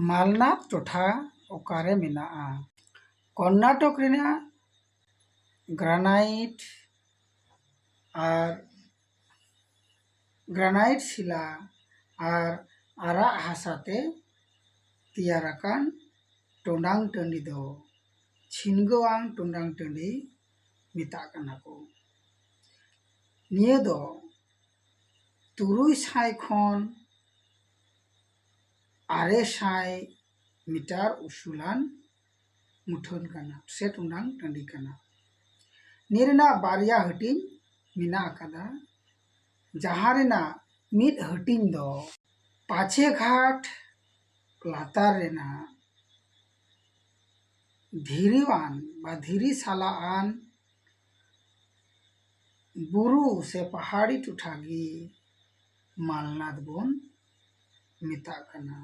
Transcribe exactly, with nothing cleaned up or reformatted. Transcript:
ᱢᱟᱞᱱᱟᱫᱽ ᱴᱚᱴᱷᱟ ᱚᱠᱟᱨᱮ ᱢᱮᱱᱟᱜᱼᱟ? ᱠᱚᱨᱱᱟᱴᱚᱠ ᱨᱮᱱᱟᱜ ᱜᱨᱟᱱᱟᱭᱤᱴ ᱟᱨ ᱜᱨᱟᱱᱟᱭᱤᱴ ᱥᱤᱞᱟ ᱟᱨ ᱟᱨᱟᱜ ᱦᱟᱥᱟ ᱛᱮ ᱛᱮᱭᱟᱨ ᱟᱠᱟᱱ ᱴᱚᱸᱰᱟᱝ ᱴᱟᱺᱰᱤ ᱫᱚ ᱪᱷᱤᱱᱜᱟᱹᱣᱟᱝ ᱴᱚᱸᱰᱟᱝ ᱴᱟᱺᱰᱤ ᱢᱮᱛᱟᱜ ᱠᱟᱱᱟ ᱠᱚ᱾ ᱱᱤᱭᱟᱹ ᱫᱚ ᱛᱩᱨᱩᱭ ᱥᱟᱭ ᱠᱷᱚᱱ ᱟᱨᱮ ᱥᱟᱭ ᱢᱤᱴᱟᱨ ᱩᱥᱩᱞᱟᱱ ᱢᱩᱴᱷᱟᱹᱱ ᱠᱟᱱᱟ ᱥᱮ ᱴᱚᱸᱰᱟᱝ ᱴᱟᱺᱰᱤ ᱠᱟᱱᱟ᱾ ᱱᱤᱭᱟᱹ ᱨᱮᱱᱟᱜ ᱵᱟᱨᱭᱟ ᱦᱟᱹᱴᱤᱧ ᱢᱮᱱᱟᱜ ᱟᱠᱟᱫᱟ, ᱡᱟᱦᱟᱸ ᱨᱮᱱᱟᱜ ᱢᱤᱫ ᱦᱟᱹᱴᱤᱧ ᱫᱚ ᱯᱟᱪᱮᱜᱷᱟᱴ ᱞᱟᱛᱟᱨ ᱨᱮᱱᱟᱜ ᱫᱷᱤᱨᱤᱣᱟᱱ ᱵᱟ ᱫᱷᱤᱨᱤ ᱥᱟᱞᱟᱜ ᱟᱱ ᱵᱩᱨᱩ ᱥᱮ ᱯᱟᱦᱟᱲᱤ ᱴᱚᱴᱷᱟ ᱜᱮ ᱢᱟᱞᱱᱟᱫᱽ ᱵᱚᱱ ᱢᱮᱛᱟᱜ ᱠᱟᱱᱟ᱾